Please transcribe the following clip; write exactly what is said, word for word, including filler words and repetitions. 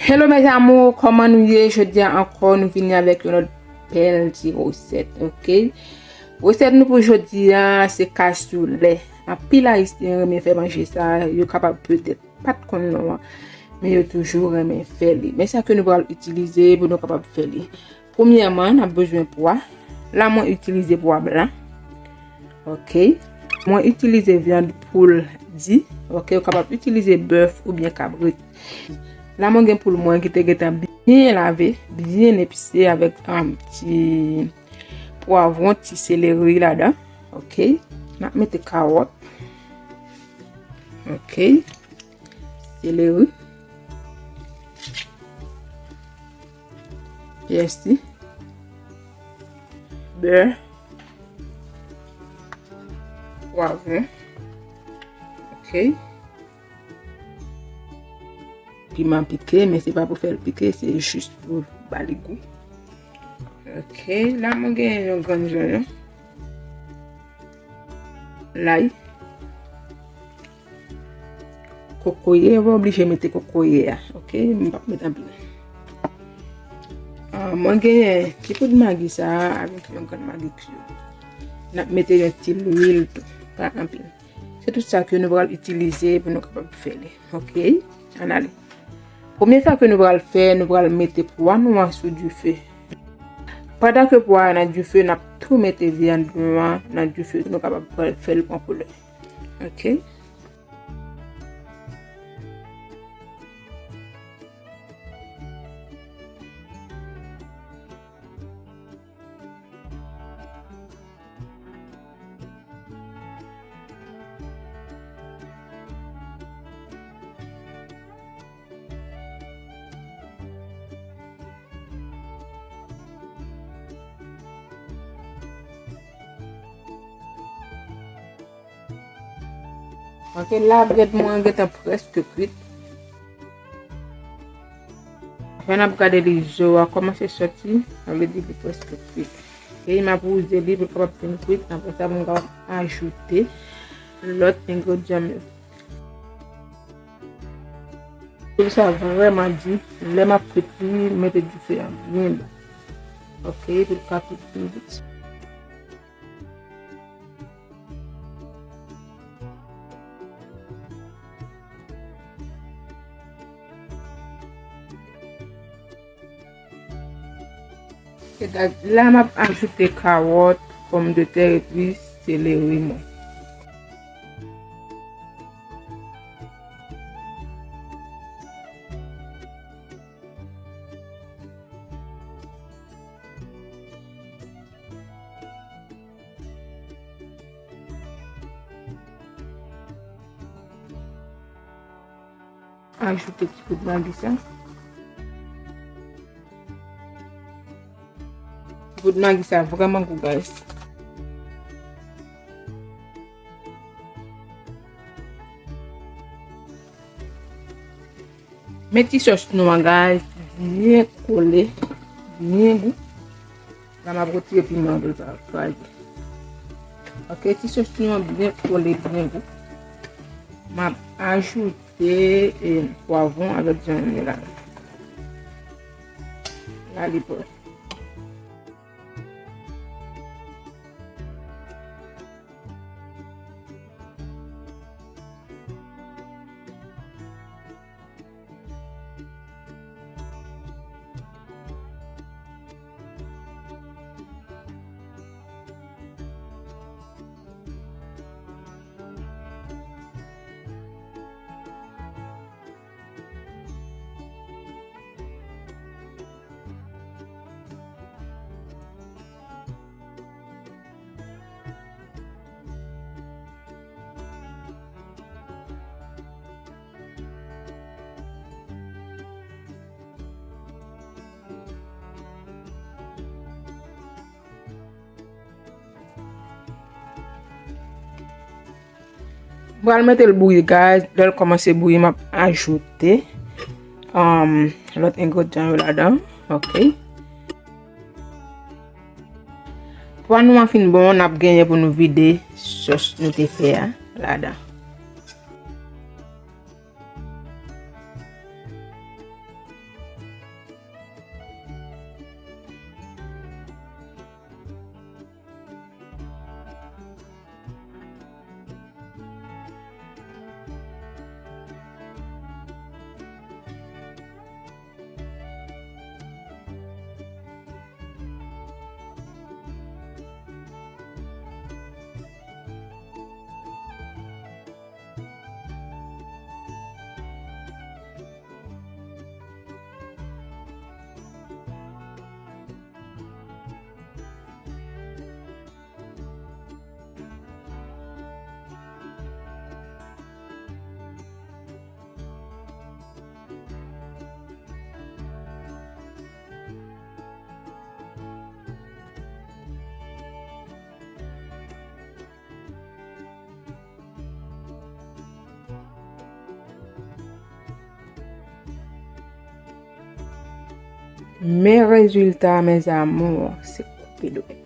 Hello mes amours, kòman nou ye? Jodi a ankò nou vini avèk yon lòt bèl ti resèt, ok? Resèt nou pou jodi a se kasoulè. Anpil Ayisyen renmen fè manje sa, yo kapab petèt pa t konn non an, men yo toujou renmen fè li. Men sa ke nou pral itilize pou nou kapab fè li. Premyèman, n ap bezwen pwa. La mwen itilize pwa blan. Ok. Mwen itilize vyann poul di. Ok, ou kapab itilize bèf oubyen kabrit. La mwen gen poul mwen ki te gentan byen lave, byen epise avèk, um, ti pwavwon, ti seleri ladan. Ok. N ap mete kawòt. Ok. Seleri. Pèsi. Bè. Pwavwon. Ok. Piman pike, men se pa pou fè l pike, se jis pou ba li gou. Ok, la mwen gen yon grenn zonyon. Lay. Kokoye, ou pa oblije mete kokoye a, ok? M p ap met anpil. Ah, mwen genyen ti poud magi sa a avèk yon grenn magi cube. N ap mete yon ti lwil tou, pa anpil. Se tout sa ke nou pral itilize pou nou kapab fè li, ok? Ann ale. Premye sa ke nou pral fè, nou pral mete pwa nou an sou dife. Pandan ke pwa a nan dife, n ap tou mete vyann nou an nan dife, nou kapab fè l pran koulè. Ok. Ok, la brèd mwen gentan prèske kwit. Lè n ap gade li, zo a kòmanse soti, sa vle di li prèske kwit. E m ap wouze li pou l kapab fin kwit. Apre sa, pou m kapab ajoute lòt engredyan m yo. Poul sa vrèman di, lè m ap frit li, mete dife a byen ba. Ok, pou l ka kwit pi vit. E gad, la m ap ajoute kawòt, pòmdetè epi seleri mwen. Ajoute ti poud magi sa. Ti poud magi sa vrèman gou, guys. Men ti sòs nou an, guys, byen kole, byen gou. La m ap retire piman an pou l pa kraze. Ok, ti sòs nou an byen kole, byen gou. M ap ajoute, e, pwavwon avèk zanmi la. La li prè. M pral mete l bouyi, guys. Lè l kòmanse bouyi, m ap ajoute, um, lòt engredyan yo ladan. Ok. Pwa nou an fin bon, n ap genyen pou nou vide sòs nou te fè a ladan. Men rezilta, mes amours, se koupe dwèt.